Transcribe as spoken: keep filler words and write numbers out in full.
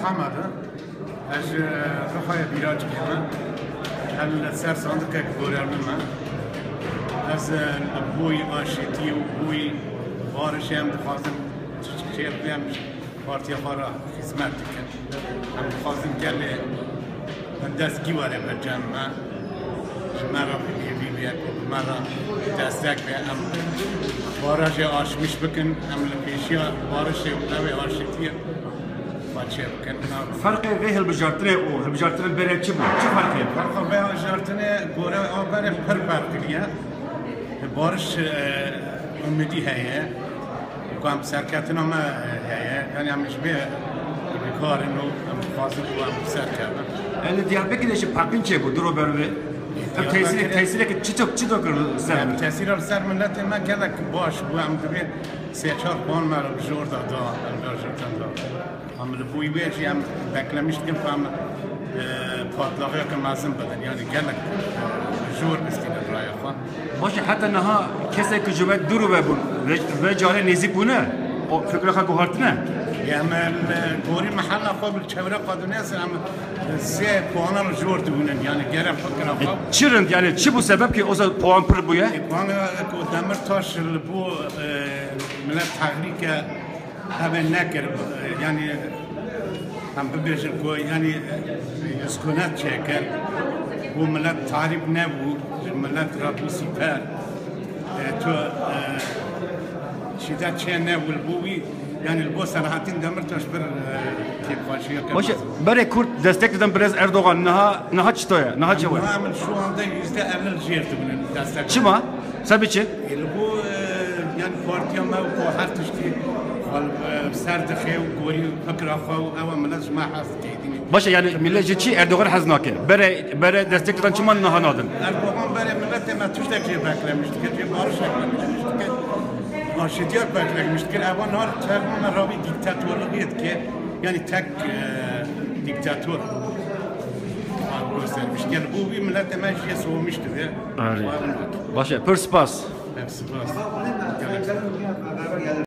Hemede, ez ji Rixayê Bîraçikê me. Em li ser sandiqek gorevli me. Ez, e, li boyî aşîtî û boyî barişê em dixwazin çi çi çê bikin, em ji partiya xwe re xizmet dikin. Em dixwazin gelê destgî were bi cem me. Ji me re bi hêvî bê, ku bi me re destek be. Em barajê aşmîş bikin, em li pêşiya barişê û ew ê aşitiyê xwe çêbikin. Ferqê vê hilbijartinê û hilbijartinên berê çi bû? Çi ferqê? Ferqa vê hilbijartinê gore a berê pir ferqlî ye. Bariş, e, umidî heye. Ku em serketina me, e, heye. Yani em ji vê bikarin û em dixwazin ku em serkevin. E, li Diyarbekirê jî paqîn çêbû, du ro berê vê. Ev tesîrê, Diyarbekirê tesîreke çi, çi, çi da kir ser Yani tesîra li ser miletê me gelek baş bû. Em divê sê çar puan me re bi jor da da, em berjirtin da. Em li bo wê jî em beklemiş dikin ku em, e, patlağiyeke mezin bidin. Yani gelek, e, jor bistînin raya xwe. Baş e, heta niha kesek ku ji we dûr ve bûn, ve, ve carê nêzîk bûne, o fikra xwe guhartine? Em, em, gorî mehela xwe bi çevre xwe dinêzin, em sê puana li jor dibûnin. Yani gere fikra xwe. Çi rind, yani çi bû sebeb ki o puan pir bûye? E, puana ku Demirtaş li bo, e, milet tehrîke Hebe nekir, yani em bibêjin ku yani, e, sukunet çêkir, bû milet tarîb nebû, ji milet re bû sîper. E, tu, e, şîdet çê nebû li bo wî, yani li bo Selahattin Demirtaş bir, e, kêfxweşiyeke Baş e, mezin. Berê Kurd destek didin Birêz Erdogan, niha, niha çito ye, niha çewe? Niha min şu anda yüzde elli jêr dibinin destek. Çima? Sebê çi? Li bo, e, yani partiya me û ku her tiştî xwe, e, ser dixe û gorî fikra xwe û ew milet ji me hez dike. Baş e, yani millet ji çi Erdogan hez nake? Berê, berê destek didan çima niha nadin? Erdogan berê miletê me tiştek jê beklemiş dike, jê barişek beklemiş dike. Aşitiyek beklemiş dike. Ewa nar terma me rawî diktatorluk dike. Yani tek, e, diktator göstermiş. Yani bo wî miletê me jê soğumuş dibe. Arê. Baş e, pir spas. Hep spas. Gelek spas.